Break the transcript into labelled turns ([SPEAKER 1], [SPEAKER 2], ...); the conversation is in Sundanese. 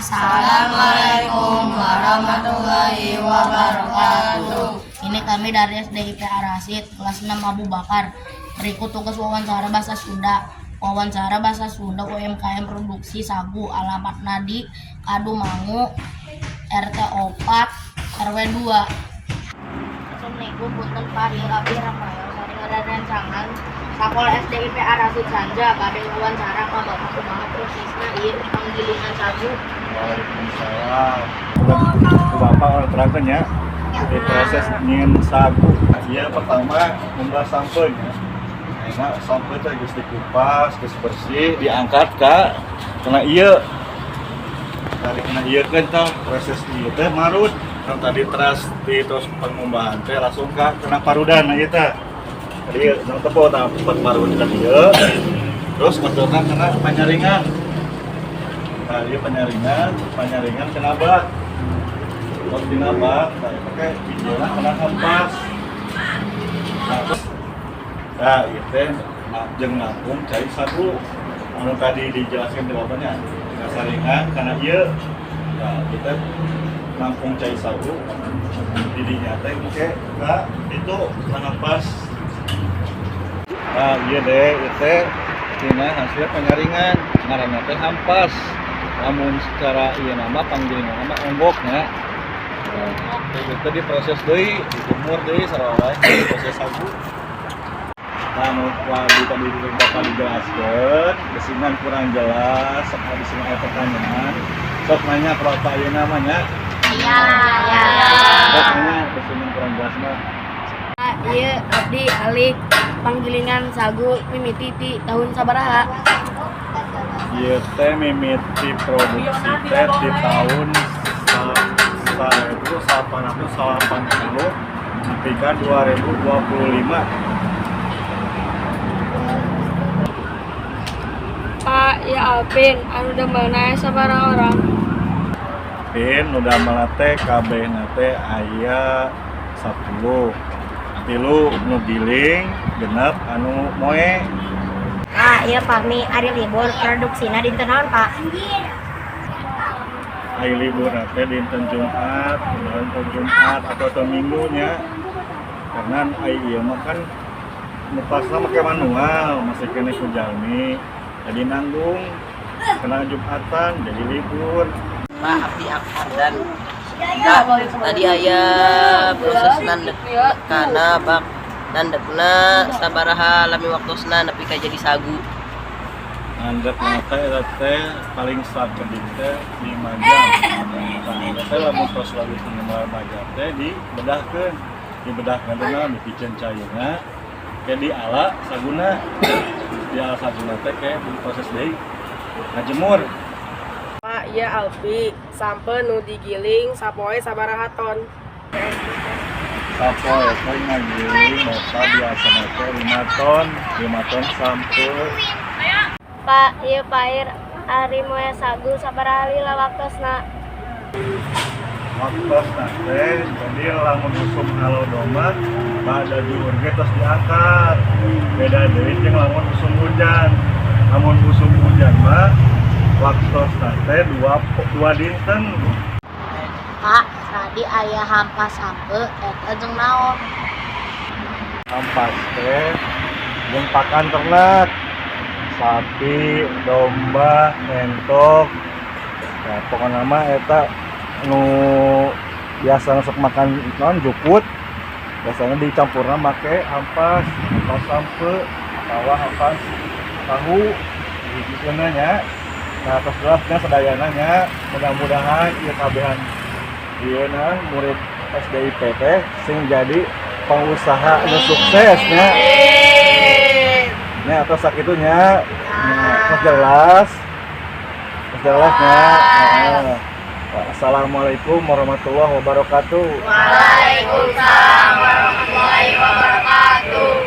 [SPEAKER 1] Assalamualaikum warahmatullahi wabarakatuh. Ini kami dari SDIP Ar-Rasyid kelas 6 Abu Bakar. Berikut tugas wawancara bahasa Sunda. Wawancara bahasa Sunda UMKM produksi sagu, alamatna di Kadumangu RT 4 RW 2. Assalamualaikum, punten, Pak, ieu abdi Rafael sareng rerencangan sakola SDIP Ar-Rasyid Sanja bade wawancara ka Bapak, kumaha prosesna ieu panggilingan sagu?
[SPEAKER 2] Waalaikumsalam. Ku Bapak urang terangkeun nya. Di proses nyieun sagu. Iya, pertama ngumbah sampeu nya. Nah, sampeu teh geus dikupas, geus bersih, diangkat ka kena ieu. Tadi kena ieu kan tah proses ieu teh marut. Kan tadi teras di terus pengumbahan teh langsung ka kena parudan, nah ieu teh. Tadi nu tepo tah tempat parut kan ieu. Terus masukkan kena panyaringan. Nah, ieu penyaringan, penyaringan kena bak. Terus dina bak, nah, pakai bijilna kena hampas. Nah, terus nah, ieu teh nah, jeung nampung cai sagu. Anu tadi dijelaskan di bapaknya, saringan karena ieu. Nah, kita nampung cai sagu didinya teh engke ka itu kena hampas. Nah, iya deh, ieu teh tina hasil penyaringan, ngaranna teh hampas. Lamun secara ieu nama panggilingan nama onggoknya. Nah, itu diproses deui, dijemur deui sarua proses sagu. Nah, nu tadi tadi Bapak dijelaskeun, beusinan kurang jelas, sok di sini aya pertanyaan. Sok nanya ke Bapak ieu namanya.
[SPEAKER 1] Iya.
[SPEAKER 2] Sok nanya beusinan kurang jelas mah.
[SPEAKER 1] Iya, abdi Alik, panggilingan sagu mimiti ti tahun sabaraha?
[SPEAKER 2] Ieu teh mimiti produksi teh di tahun 1880 nepi ka 2025.
[SPEAKER 3] Pak, ya Alvin, anu damelna aya sabaraha orang?
[SPEAKER 2] Pin nu damelna teh kabehna teh aya 10. Tilu nu giling, 6 anu moe.
[SPEAKER 4] Pak, iya pami ari libur produksina dinten naon, Pak?
[SPEAKER 2] Ari libur teh dinten Jumat, dinten Jumat atau atau Minggu nya. Karena ai ieu mah kan ngupasna make manual, masih keneh ku jalmi. Jadi nanggung kena Jumatan jadi libur.
[SPEAKER 5] Pak, abdi Ardan. Nah, tadi aya proses nandek kana bak, nandekna sabaraha lami waktosna nepi ka jadi sagu?
[SPEAKER 2] Nandek teh eta teh paling sakedik teh 5 jam. Nah, eta teh lamun tos lagi 5 jam teh dibedahkeun. Dibedahkeun teh naon, dipikeun cairna, ke diala saguna. Diala saguna teh ke diproses deui ngajemur.
[SPEAKER 6] Pak, iya Alfi, sampeu nu digiling sapoe sabaraha ton?
[SPEAKER 2] Sapoe teh ngagiling nota biasana teh 5 ton, 5 ton sampeu.
[SPEAKER 3] Pak, iya Pair, ari moe sagu sabaraha lila waktosna?
[SPEAKER 2] Waktosna teh jadi lamun usum halodo mah ba'da zuhur ge tos diangkat. Beda deui jeung lamun usum hujan. Lamun usum hujan mah waktosna teh dua dinten.
[SPEAKER 1] Pak, tadi aya hampas sampeu eta jeung naon?
[SPEAKER 2] Hampas teh jeung pakan ternak, sapi, domba, entok. Ya, pokoknya mah eta nu biasa sok makan non jukut biasanya dicampurna make hampas, hampas sampeu atawa hampas tahu hijikeun nya. Nah, tos jelasnya sadayana nya. Mudah-mudahan ieu kabehan ieu na murid SDIP teh sing jadi pengusaha nu sukses nya. Nya, tos sakitu nya. Nya, tos jelas, tos jelas nya. Heeh. Assalamualaikum warahmatullahi wabarakatuh.
[SPEAKER 1] Waalaikumsalam warahmatullahi wabarakatuh.